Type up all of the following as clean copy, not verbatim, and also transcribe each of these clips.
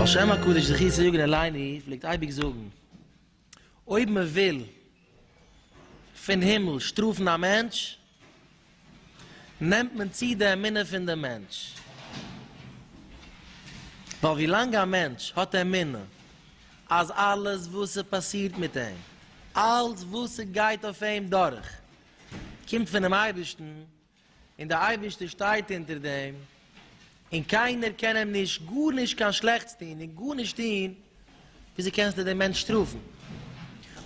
בעל שם הקדוש זכותו יגן עלינו פלעגט אייביג זאגן, אויב מען וויל פון הימל שטראפן א מענטש, נעמט מען צו די אמונה פון דעם מענטש. ווייל ווי לאנג א מענטש האט אמונה אז אלעס וואס ס'פאסירט מיט אים, אלץ וואס ס'גייט אויף אים דורך, קומט פונעם אייבערשטן, און דער אייבערשטער שטייט אונטער דעם, און קיינער קען אים נישט גארנישט קיין שלעכטס טון און גארנישט טון, וויאזוי קענסטו דעם מענטש שטראפן?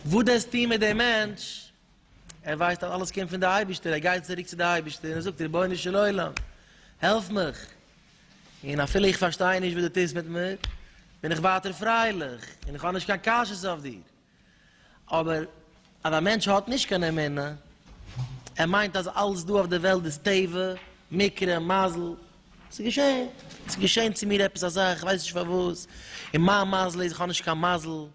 וואס דו וועסט טון מיט דעם מענטש? ער ווייסט אז אלעס קומט פון דער אייבערשטער, ער גייט צוריק צו דער אייבערשטער און ער זאגט, רבונו של עולם, העלף מיך, און אפילו איך פארשטיי נישט וואס דו טוסט מיט מיר, בין איך ווייטער פרייליך, און איך האב נישט קיין קשיות אויף דיר. אבער אז א מענטש האט נישט קיין אמונה, ער מיינט אז אלס דא אויף די וועלט איז טבע, מקרה, מזל, ס'איז געשען, ס'איז געשען צו מיר עפעס א זאך, איך ווייס נישט פארוואס, און מיין מזל איז איך האב נישט קיין מזל, און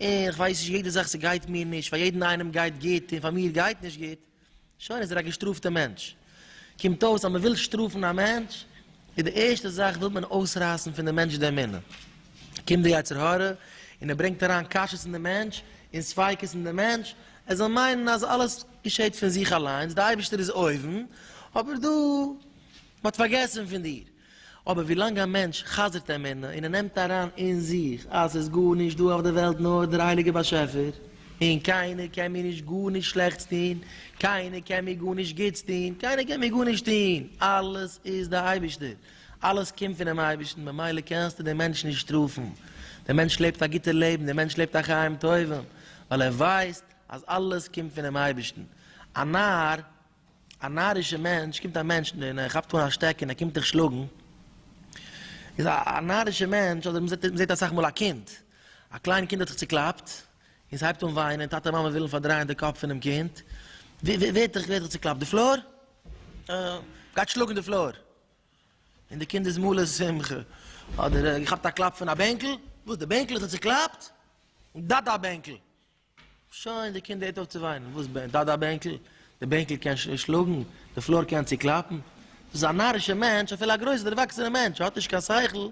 איך ווייס נישט יעדע זאך ס'גייט מיר נישט, פאר יעדן איינעם גייט גוט און פאר מיר גייט נישט גוט, שוין איז ער א געשטראפטע מענטש. קומט אויס אז מ'וויל שטראפן א מענטש, איז די ערשטע זאך וויל מען אויסרייסן פון די מענטש די אמונה. קומט די יצר הרע און ער ברענגט אריין קשיות אין די מענטש און ספיקות אין די מענטש, ער זאל מיינען אז אלעס געשעט פון זיך אליינס, די אייבערשטער איז אויבן, אבער דא, מ'האט פארגעסן פון דיר. אבער ווילאנג א מענטש חזר'ט אמונה און ער נעמט אריין אין זיך אז ס'איז גארנישט דא אויף די וועלט נאר דער הייליגער באשעפער, און קיינער קען מיר נישט גארנישט שלעכטס טון, קיינער קען מיר גארנישט גוטס טון, קיינער קען מיר גארנישט טון, אלעס איז דער אייבערשטער, אלעס קומט פונעם אייבערשטן, ממילא קענסטו דעם מענטש נישט שטראפן, דער מענטש לעבט א גוטע לעבן, דער מענטש לעבט א חיים טובים, ווייל ער ווייסט אז אלעס קומט פונעם אייבערשטן. א נאר א נארישע מענטש, קומט א מענטש און ער כאפט אן א שטעקן און ער קומט דיך שלאגן, איז א נארישע מענטש, אדער מ'זעט מ'זעט אסאך מאל א קינד, א קליין קינד האט זיך צוקלאפט, און ס'הייבט אן וויינען, טאטע מאמע ווילן פארדרייען די קאפ פונעם קינד, ווער האט דיך צוקלאפט? די floor? גייט שלאגן די floor! און די קינד איז מלא שמחה, אדער געכאפט א קלאפ פון א בענקל, וואס די בענקל האט זיך צוקלאפט? דאדא בענקל! שוין, די קינד הערט אויף צו וויינען. וואס בענקל? דאדא בענקל? די בענקל קען שלאגן? די floor קען צוקלאפן? דאס איז א נארישער מענטש, אפילו א גרויסער דערוואקסענער מענטש, האט נישט קיין שכל. איינער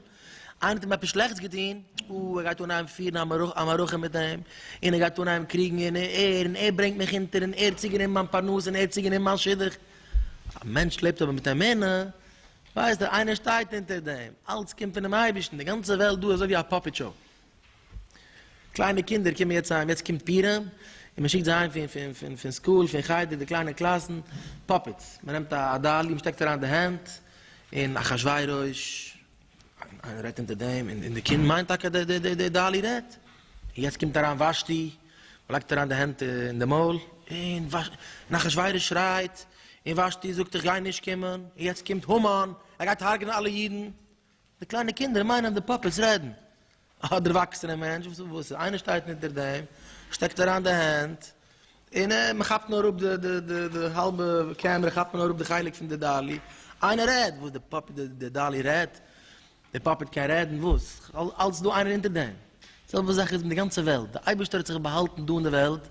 האט אים עפעס שלעכטס געטון, או, ער גייט אנהייבן פירן א מערכה מיט אים, און ער גייט אנהייבן קריגן, און ער, און ער ברענגט מיך אונטער, און ער האט צוגענומען מיין פרנסה, און ער האט צוגענומען מיין שידוך. א מענטש לעבט אבער מיט אמונה, ווייסט ער, איינער שטייט אונטער דעם, אלץ קומט פונעם אייבערשטן, די גאנצע וועלט דא איז אזוי ווי א puppet show. קליינע קינדער קומען יעצט אהיים, יעצט קומט פורים, און מען שיקט זיי אהיים פון פון פון פון school, פון חדר, די קליינע קלאסן, puppets, מען נעמט א dolly, מען שטעקט אריין די הענט, און אחשורוש, איינער רעדט אונטער דעם, און די קינד מיינט טאקע די די די dolly רעדט, און יעצט קומט אריין ושתי, מען לייגט אריין די הענט אין די מויל, און אחשורוש שרייט, און ושתי זאגט איך גיי נישט קומען, און יעצט קומט המן, ער גייט הרג'נען אלע אידן, די קליינע קינדער מיינען אז די puppets רעדן. א דערוואקסענער מענטש וואס וואס איינער שטייט אונטער דעם, שטעקט אריין די הענט, און מען כאפט נאר אפ די די די די האלבע קעמרע כאפט מען נאר אפ די חלק פון די dolly, איינער רעדט, וואס די puppet די dolly רעדט? די puppet קען רעדן? וואס? אלץ דא איינער אונטער דעם. זעלבע זאך איז מיט די גאנצע וועלט, די אייבערשטער האט זיך באהאלטן דא אין די וועלט,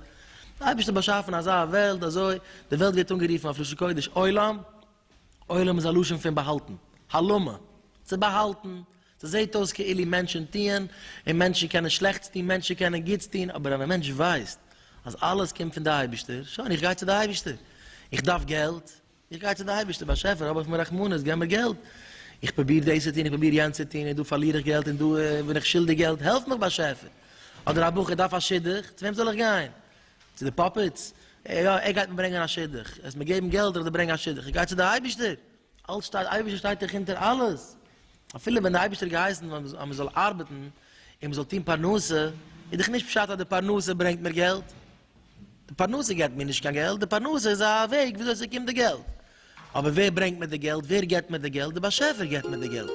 די אייבערשטער האט באשאפן אזא וועלט אזוי, די וועלט ווערט אנגערופן אויף לשון קודש עולם, עולם איז א לשון פון באהאלטן, העלמה, צו באהאלטן, ס'זעט אויס כאילו מענטשן טוען, און מענטשן קענען שלעכטס טון, מענטשן קענען גוטס טון, אבער ווען א מענטש ווייסט אז אלעס קומט פון די אייבערשטער, שוין, איך גיי צו די אייבערשטער, איך דארף געלט, איך גיי צו די אייבערשטער, באשעפער האב אויף מיר רחמנות, געב מיר געלט, איך פרוביר דאס צו טון, איך פרוביר יענץ צו טון, און דא פארליר איך געלט, און דא בין איך שולדיג געלט, העלף מיך באשעפער. אדער א בחור דארף א שידוך, צו וועם זאל איך גיין? צו די puppets? יא, ער גייט מיר ברענגען א שידוך, ער מיר געבן געלט, איך דיר ברענגען א שידוך, איך גיי צו די אייבערשטער, אלץ שטייט, אייבערשטער שטייט דאך אונטער אלעס, אפילו ווען די אייבערשטער האט געהייסן אז מען זאל ארבעטן און מען זאל טון פרנסה, איז דאך נישט פשט אז די פרנסה ברענגט מיר געלט, די פרנסה געבט מיר נישט קיין געלט, די פרנסה איז א וועג וויאזוי ס'קומט די געלט, אבער ווער ברענגט מיר די געלט, ווער געבט מיר די געלט, די באשעפער געבט מיר די געלט.